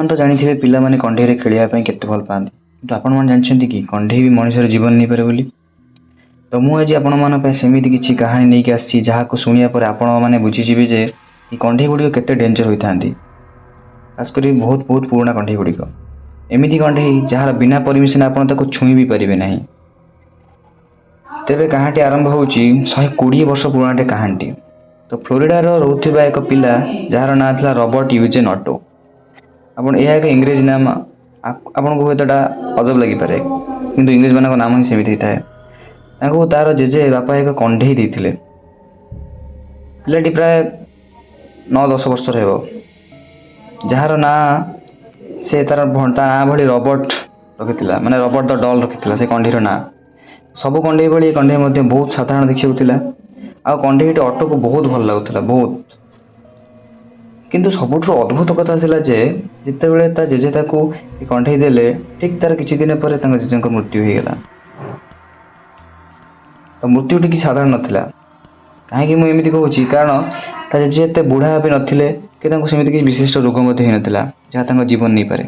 ଆପଣ ତ ଜାଣିଥିବେ ପିଲାମାନେ କଣ୍ଢେଇରେ ଖେଳିବା ପାଇଁ କେତେ ଭଲ ପାଆନ୍ତି। କିନ୍ତୁ ଆପଣମାନେ ଜାଣିଛନ୍ତି କି କଣ୍ଢେଇ ବି ମଣିଷର ଜୀବନ ନେଇପାରେ ବୋଲି? ତ ମୁଁ ଆଜି ଆପଣମାନଙ୍କ ପାଇଁ ସେମିତି କିଛି କାହାଣୀ ନେଇକି ଆସିଛି, ଯାହାକୁ ଶୁଣିବା ପରେ ଆପଣମାନେ ବୁଝିଯିବେ ଯେ ଏ କଣ୍ଢେଇ ଗୁଡ଼ିକ କେତେ ଡେଞ୍ଜର ହୋଇଥାନ୍ତି। ଖାସ୍ କରି ବହୁତ ବହୁତ ପୁରୁଣା କଣ୍ଢେଇ ଗୁଡ଼ିକ। ଏମିତି କଣ୍ଢେଇ ଯାହାର ବିନା ପରମିସନ୍ ଆପଣ ତାକୁ ଛୁଇଁ ବି ପାରିବେ ନାହିଁ। ତେବେ କାହାଣୀଟି ଆରମ୍ଭ ହେଉଛି 120 ବର୍ଷ ପୁରୁଣାଟେ କାହାଣୀଟି। ତ ଫ୍ଲୋରିଡ଼ାର ରହୁଥିବା ଏକ ପିଲା, ଯାହାର ନାଁ ଥିଲା ରବର୍ଟ ୟୁଜେନ୍ ଅଟୋ। ଆପଣ ଏହା ଏକ ଇଂରେଜୀ ନାମ, ଆପଣଙ୍କୁ ହୁଏତ ଏଟା ଅଜବ ଲାଗିପାରେ, କିନ୍ତୁ ଇଂରେଜମାନଙ୍କ ନାମ ହିଁ ସେମିତି ହେଇଥାଏ। ତାଙ୍କୁ ତାର ଜେଜେ ବାପା ଏକ କଣ୍ଢେଇ ଦେଇଥିଲେ। ପିଲାଟି ପ୍ରାୟ 9-10 ବର୍ଷର ହେବ, ଯାହାର ନାଁ ସେ ତାର ତା ନାଁ ଭଳି ରବର୍ଟ ରଖିଥିଲା, ମାନେ ରବର୍ଟ ଦ ଡଲ୍ ରଖିଥିଲା ସେ କଣ୍ଢେଇର ନାଁ। ସବୁ କଣ୍ଢେଇ ଭଳି ଏ କଣ୍ଢେଇ ମଧ୍ୟ ବହୁତ ସାଧାରଣ ଦେଖିବାକୁ ଥିଲା ଆଉ କଣ୍ଢେଇଟି ଅଟୋକୁ ବହୁତ ଭଲ ଲାଗୁଥିଲା, ବହୁତ। କିନ୍ତୁ ସବୁଠୁ ଅଦ୍ଭୁତ କଥା ଥିଲା ଯେ ଯେତେବେଳେ ତା ଜେଜେ ତାକୁ ଏ କଣ୍ଢେଇ ଦେଲେ, ଠିକ୍ ତାର କିଛି ଦିନ ପରେ ତାଙ୍କ ଜେଜେଙ୍କ ମୃତ୍ୟୁ ହେଇଗଲା। ତ ମୃତ୍ୟୁଟି କିଛି ସାଧାରଣ ନଥିଲା। କାହିଁକି ମୁଁ ଏମିତି କହୁଛି? କାରଣ ତା ଜେଜେ ଏତେ ବୁଢ଼ା ବି ନଥିଲେ କି ତାଙ୍କୁ ସେମିତି କିଛି ବିଶିଷ୍ଟ ରୋଗ ମଧ୍ୟ ହେଇନଥିଲା ଯାହା ତାଙ୍କ ଜୀବନ ନେଇପାରେ।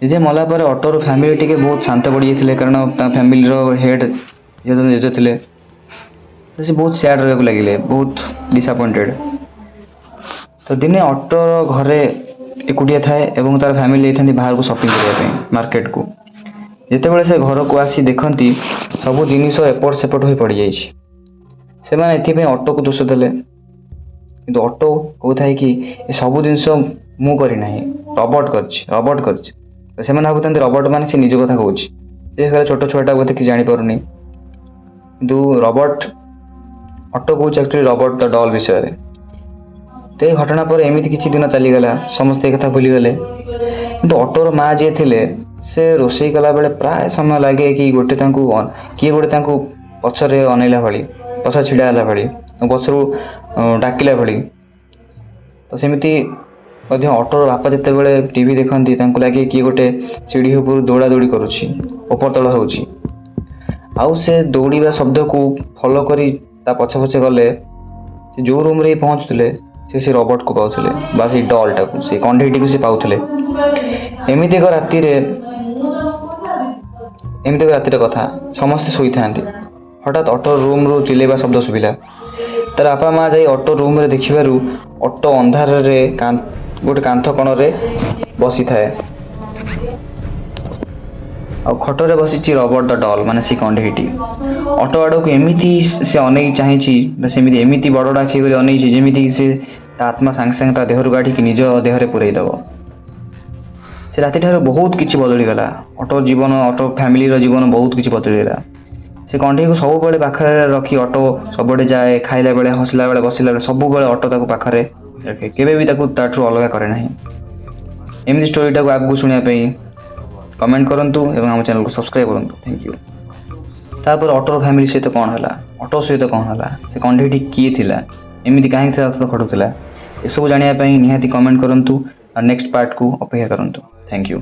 ଜେଜେ ମଲା ପରେ ଅଟୋର ଫ୍ୟାମିଲି ଟିକେ ବହୁତ ଶାନ୍ତ ପଡ଼ିଯାଇଥିଲେ, କାରଣ ତାଙ୍କ ଫ୍ୟାମିଲିର ହେଡ଼୍ ଯେହେତୁ ଜେଜେ ଥିଲେ, ତ ସେ ବହୁତ ସ୍ୟାଡ଼ ରହିବାକୁ ଲାଗିଲେ, ବହୁତ ଡିସଆପଏଣ୍ଟେଡ଼। ତ ଦିନେ ଅଟୋର ଘରେ ଏକୁଟିଆ ଥାଏ ଏବଂ ତାର ଫ୍ୟାମିଲି ଯାଇଥାନ୍ତି ବାହାରକୁ ସପିଂ କରିବା ପାଇଁ ମାର୍କେଟକୁ। ଯେତେବେଳେ ସେ ଘରକୁ ଆସି ଦେଖନ୍ତି, ସବୁ ଜିନିଷ ଏପଟ ସେପଟ ହୋଇ ପଡ଼ିଯାଇଛି। ସେମାନେ ଏଥିପାଇଁ ଅଟୋକୁ ଦୋଷ ଦେଲେ। କିନ୍ତୁ ଅଟୋ କହୁଥାଏ କି ଏ ସବୁ ଜିନିଷ ମୁଁ କରିନାହିଁ, ରବର୍ଟ କରିଛି, ରବର୍ଟ କରିଛି। ତ ସେମାନେ ଭାବୁଥାନ୍ତି ରବର୍ଟ ମାନେ ସେ ନିଜ କଥା କହୁଛି, ସେ ଖାଲି ଛୋଟ ଛୁଆଟା, ବୋଧେ କିଛି ଜାଣିପାରୁନି। କିନ୍ତୁ ରବର୍ଟ ଅଟୋ କହୁଛି ଆକ୍ଚୁଆଲି ରବର୍ଟ ଦ ଡଲ୍ ବିଷୟରେ। ତ ଏ ଘଟଣା ପରେ ଏମିତି କିଛି ଦିନ ଚାଲିଗଲା, ସମସ୍ତେ ଏ କଥା ଭୁଲିଗଲେ। କିନ୍ତୁ ଅଟୋର ମା ଯିଏ ଥିଲେ, ସେ ରୋଷେଇ କଲାବେଳେ ପ୍ରାୟ ସମୟ ଲାଗେ କି ଗୋଟେ ତାଙ୍କୁ କିଏ ଗୋଟେ ତାଙ୍କୁ ପଛରେ ଅନେଇଲା ଭଳି, ପଛରେ ଛିଡ଼ା ହେଲା ଭଳି, ପଛରୁ ଡାକିଲା ଭଳି। ତ ସେମିତି ମଧ୍ୟ ଅଟୋର ବାପା ଯେତେବେଳେ ଟିଭି ଦେଖନ୍ତି, ତାଙ୍କୁ ଲାଗେ କିଏ ଗୋଟେ ସିଢ଼ି ଉପରୁ ଦୌଡ଼ା ଦୌଡ଼ି କରୁଛି, ଉପର ତଳ ହେଉଛି। ଆଉ ସେ ଦୌଡ଼ିବା ଶବ୍ଦକୁ ଫଲୋ କରି ତା ପଛେ ପଛେ ଗଲେ ସେ ଯେଉଁ ରୁମ୍ରେ ପହଞ୍ଚୁଥିଲେ, ସେ ସେ ରବର୍ଟକୁ ପାଉଥିଲେ ବା ସେଇ ଡଲ୍ଟାକୁ, ସେଇ କଣ୍ଢେଇଟିକୁ ସେ ପାଉଥିଲେ। ଏମିତି ଏକ ରାତିର କଥା, ସମସ୍ତେ ଶୋଇଥାନ୍ତି। ହଠାତ୍ ଅଟୋ ରୁମ୍ରୁ ଚିଲେଇବା ଶବ୍ଦ ଶୁଭିଲା। ତାର ବାପା ମା ଯାଇ ଅଟୋ ରୁମ୍ରେ ଦେଖିବାରୁ ଅଟୋ ଅନ୍ଧାରରେ ଗୋଟେ କାନ୍ଥ କଣରେ ବସିଥାଏ ଆଉ ଖଟରେ ବସିଛି ରବର୍ଟ ଦ ଡଲ୍, ମାନେ ସେ କଣ୍ଢେଇଟି। ଅଟୋ ଆଡ଼କୁ ଏମିତି ସେ ଅନେଇ ଚାହିଁଛି ବା ସେମିତି ଏମିତି ବଡ଼ ବଡ଼ ଆଖି କରି ଅନେଇଛି, ଯେମିତି ସେ ତା ଆତ୍ମା ସାଙ୍ଗେ ସାଙ୍ଗେ ତା ଦେହରୁ କାଢ଼ିକି ନିଜ ଦେହରେ ପୂରେଇ ଦେବ। ସେ ରାତିଠାରୁ ବହୁତ କିଛି ବଦଳିଗଲା। ଅଟୋ ଜୀବନ, ଅଟୋ ଫ୍ୟାମିଲିର ଜୀବନ ବହୁତ କିଛି ବଦଳିଗଲା। ସେ କଣ୍ଢେଇକୁ ସବୁବେଳେ ପାଖରେ ରଖି ଅଟୋ ସବୁଆଡ଼େ ଯାଏ। ଖାଇଲା ବେଳେ, ହସିଲା ବେଳେ, ବସିଲା ବେଳେ, ସବୁବେଳେ ଅଟୋ ତାକୁ ପାଖରେ ରଖେ, କେବେ ବି ତାକୁ ତାଠୁ ଅଲଗା କରେ ନାହିଁ। ଏମିତି ଷ୍ଟୋରିଟାକୁ ଆଗକୁ ଶୁଣିବା ପାଇଁ କମେଣ୍ଟ କରନ୍ତୁ ଏବଂ ଆମ ଚ୍ୟାନେଲକୁ ସବସ୍କ୍ରାଇବ୍ କରନ୍ତୁ। Thank you. ତାପରେ ଅଟୋର ଫ୍ୟାମିଲି ସହିତ କ'ଣ ହେଲା, ଅଟୋ ସହିତ କ'ଣ ହେଲା, ସେ କଣ୍ଢେଇଟି କିଏ ଥିଲା, ଏମିତି କାହିଁକି ତା ସହିତ ଘଟୁଥିଲା, ଏସବୁ ଜାଣିବା ପାଇଁ ନିହାତି କମେଣ୍ଟ କରନ୍ତୁ ଆଉ ନେକ୍ସଟ ପାର୍ଟକୁ ଅପେକ୍ଷା କରନ୍ତୁ। Thank you.